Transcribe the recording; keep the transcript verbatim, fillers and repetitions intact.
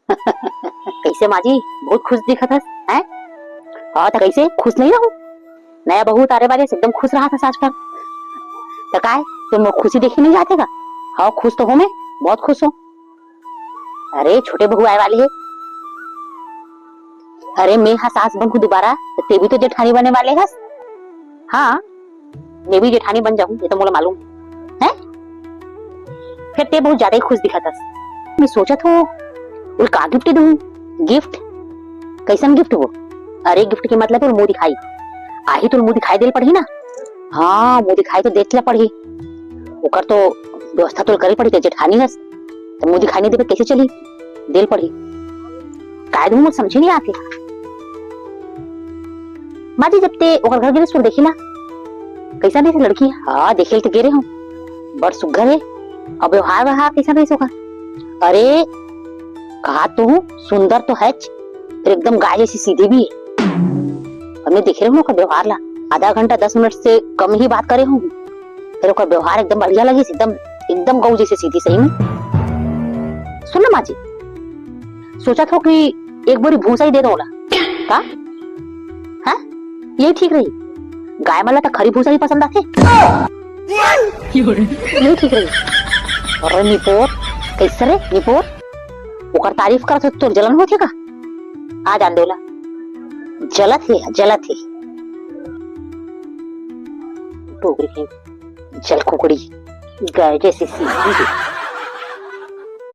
कइसे माँ जी, बहुत खुश दिखत हस, हैं? हाँ, त कइसे खुश नइ रहूं? नया बहू उतारे वाले से एकदम खुश रहत हस आजकल। त काय, तुम लोग खुशी देखे नइ जाते का? हाँ, खुश तो हूं मैं, बहुत खुश हूं। अरे, छोटे बहू आए वाले हे। अरे, मैं हा सास बनहूं दुबारा, त तें भी तो जेठानी बने वाले हस। हाँ, मैं भी जेठानी बन जाहूं, ये तो मोला मालूम हे। हैं? फेर तें बहुत ज्यादा ही खुश दिखत हस। मैं सोचत हूं, ओला का गिफ्ट दूं? गिफ्ट? कइसन गिफ्ट वो? अरे, गिफ्ट के मतलब हे मुंह दिखाई। आही तो मुंह दिखाई देल पड़ही ना। हाँ, मुंह दिखाई तो देत ला पड़ही। ओकर तो व्यवस्था तो करे पड़ही, जेठानी हस। त मुंह दिखाई नइ देबे, कइसे चली? देल पड़ही। काय दूं, मोर समझे नइ आते। माँ जी, जब तें ओकर घर गे रहिस, त देखे ना, कइसन रहिस लड़की? हाँ, देखे ल त गे रहे हूं, बड़ सुग्घर हे। अब व्यवहार व्यवहार कइसन रहिस ओकर? अरे, कहा तो हूं, सुंदर तो हेच, फेर एकदम गाय जइसे सीधी भी हे। अब मैं देखे रहे हूं ओकर व्यवहार ला, आधा घंटा, दस मिनट से कम ही बात करे हूं, फेर ओकर व्यवहार एकदम बढ़िया लगिस, एकदम, एकदम गऊ जइसे सीधी, सही में। सुन ना माँ जी, सोचत हूं कि एक बोरी भूसा ही दे दूं ओला। का? हाँ? यही ठीक रही। गाय मन ला त खरी भूसा ही पसंद आथे। यही ठीक रही। अरे निपोर, कइसे रे निपोर? ओकर तारीफ करत हो, तोर जलन होथे का? आ जान दे ओला। जलत हे, जलत हे। डोकरी के जल कुकड़ी, गाय जइसे सीधी हे।